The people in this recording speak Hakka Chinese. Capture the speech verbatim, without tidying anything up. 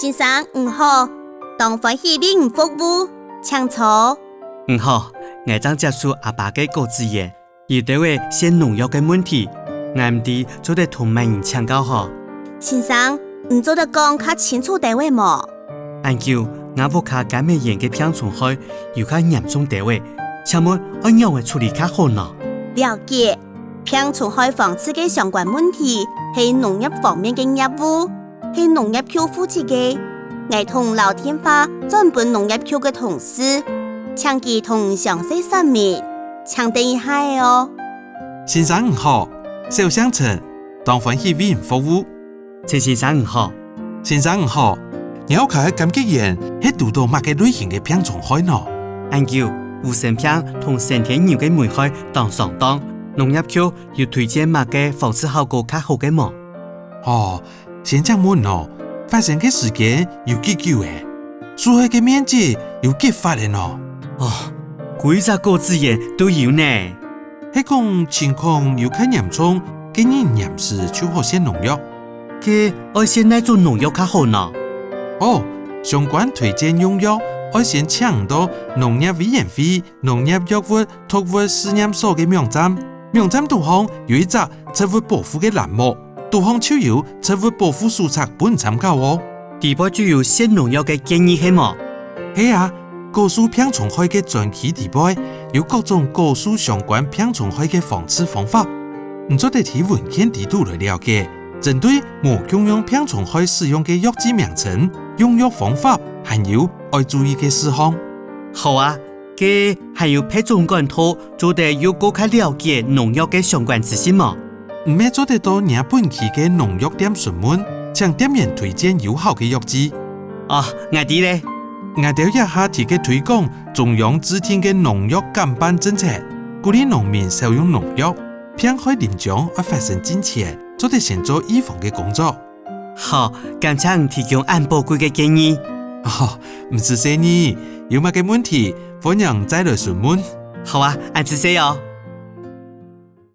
先生，你好，當歡喜為你服務，請坐。你好，𠊎正接受阿爸个果子園，有兜仔限農藥个問題，𠊎毋知做得同麼人請教好。先生，你做得講較清楚兜仔無？恁久，吾屋下柑仔園个病蟲害有較嚴重兜仔，請問愛仰仔處理較好呢？了解，病蟲害防治个相關問題係農業方面个業務， 係農業局負責个。𠊎同你留電話轉分農業局个同事，請佢同你詳細說明。請等一下仔哦。先生你好，小姓陳，當歡喜為你服務。陳先生你好。先生你好，你屋下个柑桔園係堵著麼个類型个病蟲害呢？恁久，烏蠅病同生天牛个危害當相當，農業局有推薦麼个防治效果較好个無？哦， 先請問哦，發生个時間有幾久仔？受害个面積有幾闊仔呢？哦，歸隻果子園都有呢。係講情況有較嚴重，該你臨時就好限農藥。該愛限哪種農藥較好呢？哦，相關推薦用藥愛先請到農業委員會農業藥物毒物試驗所个網站，網站肚項有一隻植物保護个欄目，肚項就有植物保護手冊分你參考哦。底背就有限農藥个建議係無？係啊，果樹病蟲害个專區底背有各種果樹相關病蟲害个防治方法。你做得在文獻底肚來了解，針對無共樣病蟲害使用个藥劑名稱、用藥方法，還有愛注意个事項。好啊， 該還有別種管道做得又過較了解農藥个相關資訊無？你乜做得到若本區个農藥店詢問，請店員推薦有效个藥劑。哦，𠊎知了。𠊎兜這下在該推廣中央制定个農藥減半政策，鼓勵農民少用農藥，病害臨終愛發生進前，做得先做預防个工作。 好，感謝你提供恁寶貴个建議。哦，毋使細義，有麼个問題，歡迎再來詢問。好啊，恁仔細哦。